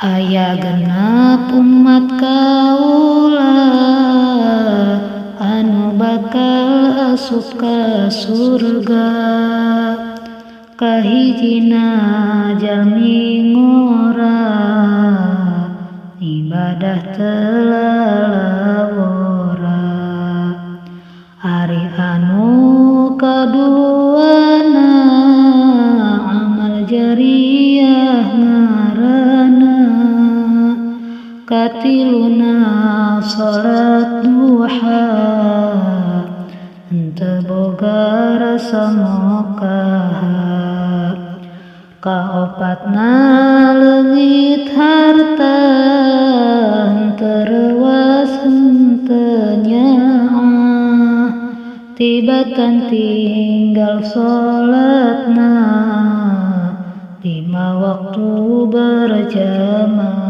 Aya genep umat kaula anu bakal asup ka surga. Kahijina jalmi ngora ibadah teu lalawora. Ari anu kaduana amal jariah ngaranna. Katiluna salat duha henteu boga rasa mokaha. Kaopatna leungit harta henteu reuas henteu nyaah. Tibatan tinggal salatna 5 waktu berjamaah.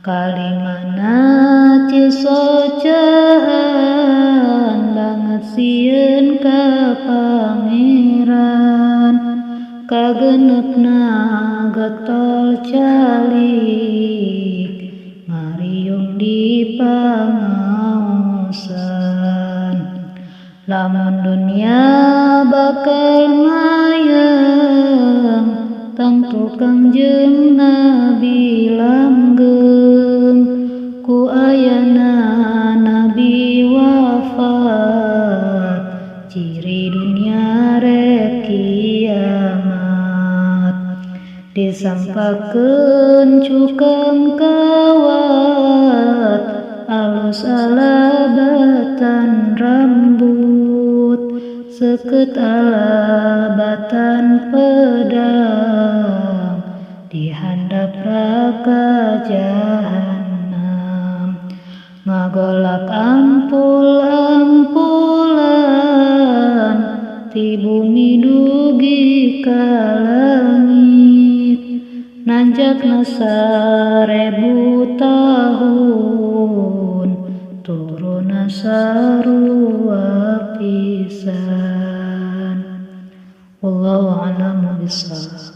Kalimana cisocaan banget sieun ka pangeran. Kagenepna getol calik ngariung di pangaosan. Lamun dunia bakal mayeng tangtu Kangjeng Nabi langgeng. Ku ayana Nabi wafat ciri dunia rek kiamat. Disampakeun cukang kawat alus alabatan rambut. Seukeut alabatan pedang di handap raka jahanam. Ngagolak ampul-ampulan ti bumi dugi ka langit. Nanjakna 1000 tahun turunna sarua pisan. Wallahu a'lamu bissawab.